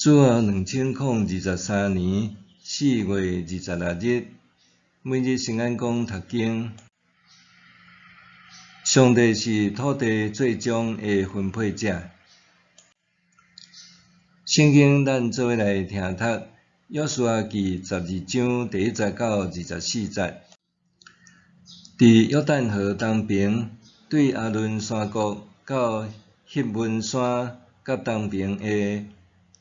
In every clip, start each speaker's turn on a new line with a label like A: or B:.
A: 主後2023年4月26日，每日聖安講讀經。上帝是土地最終的分配者。聖經咱做伙來聽讀《約書亞記》12章第1節到24節。佇約旦河東爿，對亞倫山谷到赫門山佮東爿的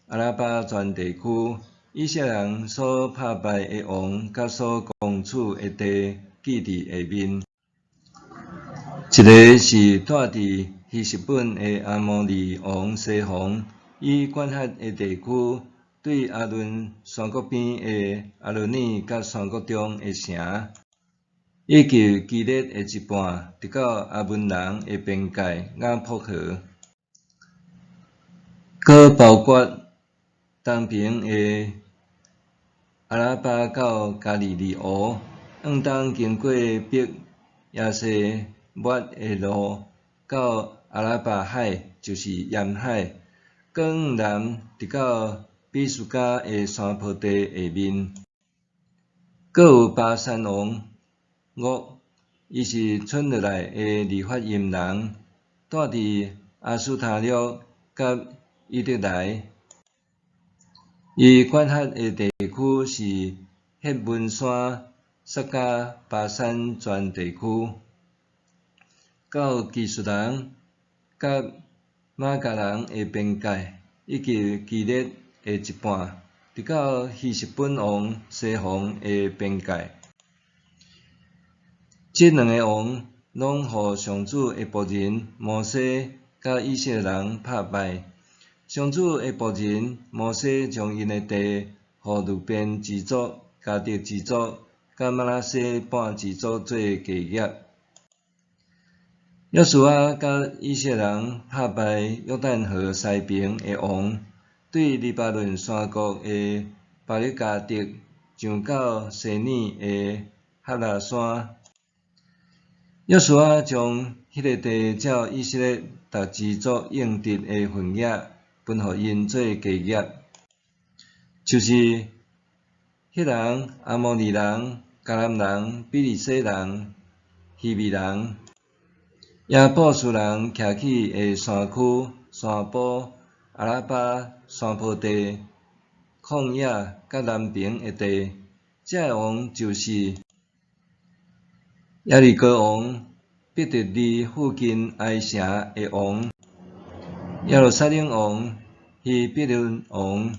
A: 阿拉巴全地區，以色列人所拍敗的王佮所攻取的地，記佇下面。一个是住佇希實本的亞摩利王西宏，伊管轄的地區，對亞倫山谷邊的亞倫耳佮山谷中的城，以及基列的一半，直到亞捫人的邊界雅博河，閣包括東爿的阿拉巴到加利利湖，向東經過伯耶西抹的路到阿拉巴海，就是鹽海，閣向南直到比斯迦的山坡地下面。閣有巴珊王噩，伊是賰落來的利法因人，住佇亞斯他錄佮以得來。伊管轄的地區是赫門山薩迦巴珊全地區，到基述人佮瑪迦人的邊界，以及基列的一半，直到希實本王西宏的邊界。這兩个王攏予上主的僕人摩西佮以色列人拍敗。上主的僕人摩西將𪜶的地，予流便支族、迦得支族、佮瑪拿西半支族做家業。約書亞佮以色列人拍敗約旦河西爿的王，對黎巴嫩山谷的巴力迦得，上到西爾的哈拉山。約書亞將彼个地照以色列逐支族應得的份額，分予𪜶做家業，就是赫人、亞摩利人、迦南人、比利洗人、希未人、耶布斯人徛起的山區、山坡、阿拉巴山坡地、曠野佮南爿的地。這个王就是耶利哥王、伯特利附近埃城的王、耶路撒冷王、希伯崙王、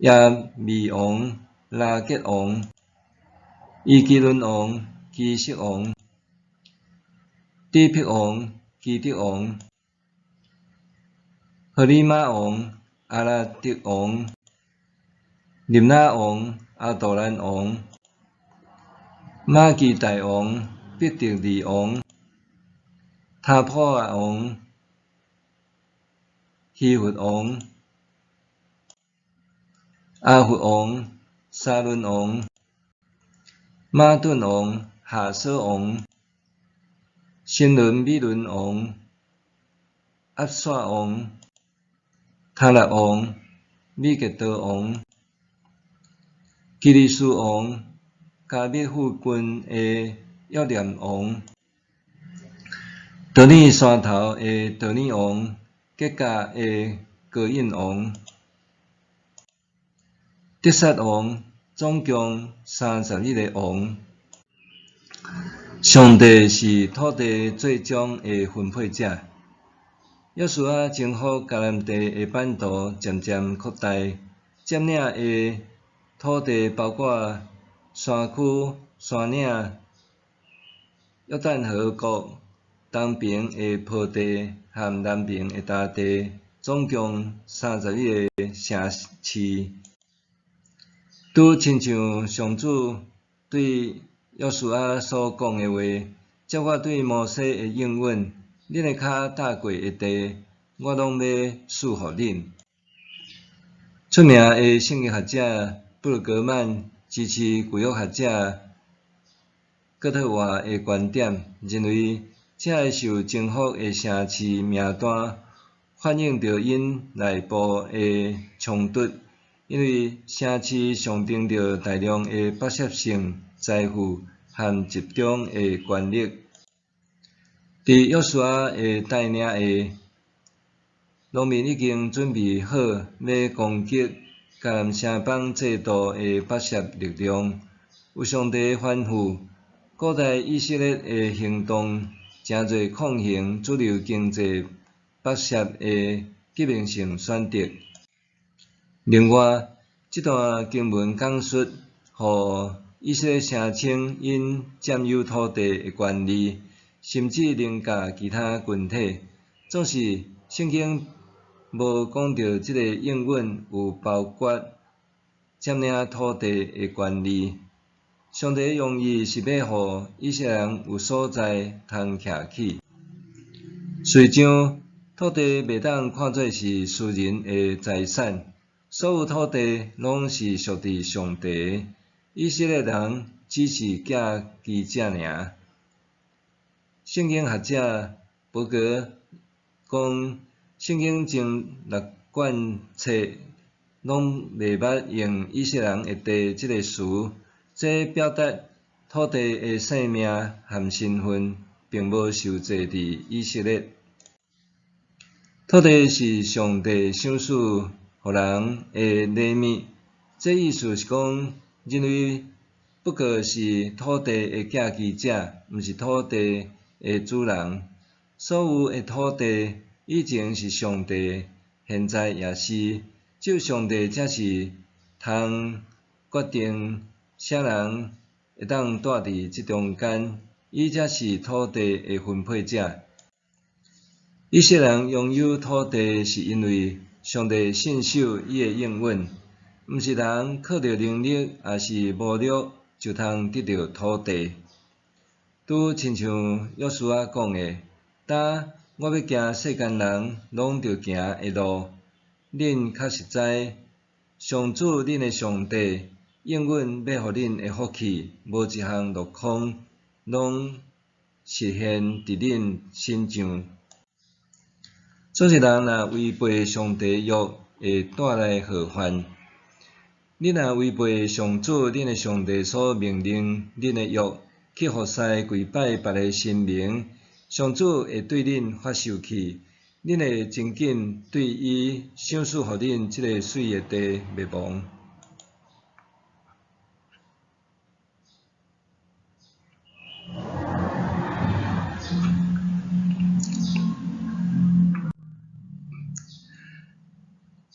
A: 亞米王、拉結王、伊基倫王、基色王、底比王、基得王、何利瑪王、亞拉得王、琳拿王、亞杜蘭王、瑪基大王、伯特利王、他普亞王、希弗王、亞弗王、沙崙王、瑪頓王、夏瑣王、新崙米倫王、押煞王、他納王、米結多王、基利斯王、迦密附近的約念王、多爾山頭的多爾王、結甲的哥印王、得撒王，總共31个王。上帝是土地最終的分配者。約書亞征服迦南地的版圖漸漸擴大，佔領的土地包括山區、山嶺、約旦河谷東爿的坡地和南爿的洼地，總共31个城市。拄親像上主對約書亞所講的話，照我對摩西的應允，恁的跤踏過的地，我攏欲賜予恁。出名的聖經學者布魯格曼支持舊約學者葛特沃的觀點，認為這个受征服的城市名單反反映著𪜶內部的衝突，因為城市象徵著大量的剝削性財富和集中的權力。佇約書亞的帶領下，農民已經準備好欲攻擊迦南城邦制度的剝削力量。有上帝吩咐，古代以色列的行動誠做抗衡主流經濟剝削的革命性選擇。另外，這段經文講述，予以色列聲稱𪜶佔有土地的權利，甚至凌駕其他群體。總是聖經無講著這个應允有包括佔領土地的權利。上帝用意是欲予以色列人有所在通徛起。事實上，土地袂當看做是私人的財產，所有土地攏是屬佇上帝的。以色列人只是寄居者爾。聖經學者伯格講，聖經前六卷冊攏袂捌用以色列人的地這个詞，這表達土地的性命和身份並無受制佇以色列。土地是上帝賞賜予人的禮物，這意思是講，人類不過是土地的寄居者，毋是土地的主人。所有的土地以前是上帝，現在也是，只有上帝才是通決定啥人會當蹛佇這中間，伊才是土地的分配者。以色列人擁有土地，是因為上帝信守伊的應允，毋是人靠著能力抑是謀略就通得著土地。拄親像約書亞講的：今我欲行世間人攏著行的路，恁確實知，上主恁的上帝應允欲予恁的福氣，無一項落空，攏實現佇恁身上。總是人若違背上帝約，會帶來禍患。恁若違背上主恁的上帝所命令恁的約，去服侍跪拜別个神明，上主會對恁發受氣，恁會真緊對伊賞賜予恁這个媠的地滅亡。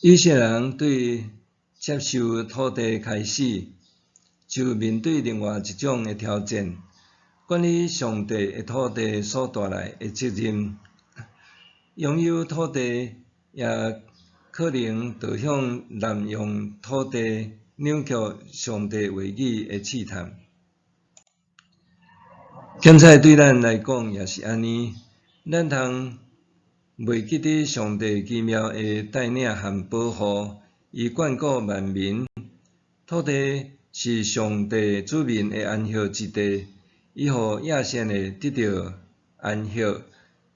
A: 以色列人對接受土地開始，就面對另外一種的挑戰：管理上帝的土地所帶來的責任。擁有土地也可能導向濫用土地、扭曲上帝話語的試探。檢採對咱來講也是按呢，咱通袂記得上帝奇妙的帶領和保護，伊眷顧萬民。土地是上帝子民的安歇之地，伊予野性的得著安歇，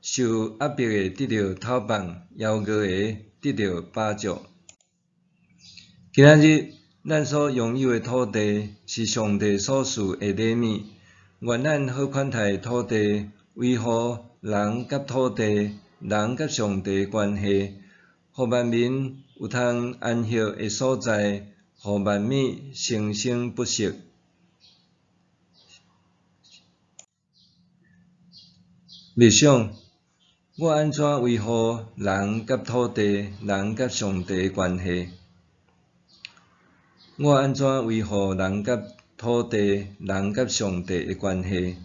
A: 受壓迫的得著透放，枵餓的得著飽足。今仔日咱所擁有的土地是上帝所賜的禮物，願咱好款待土地，維護人佮土地、人佮上帝關係，予萬民有通安歇的所在，予萬物生生不息。默想，我按怎維護人佮土地、人佮上帝的關係？我按怎維護人佮土地、人佮上帝的關係？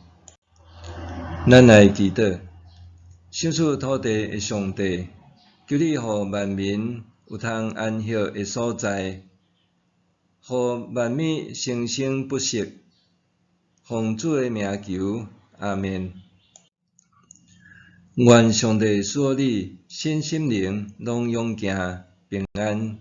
A: 咱來祈禱。賞賜土地的上帝，求你予萬民有通安歇的所在，予萬物生生不息。奉主的名求，阿們。願上帝賜予你身心靈攏勇健平安。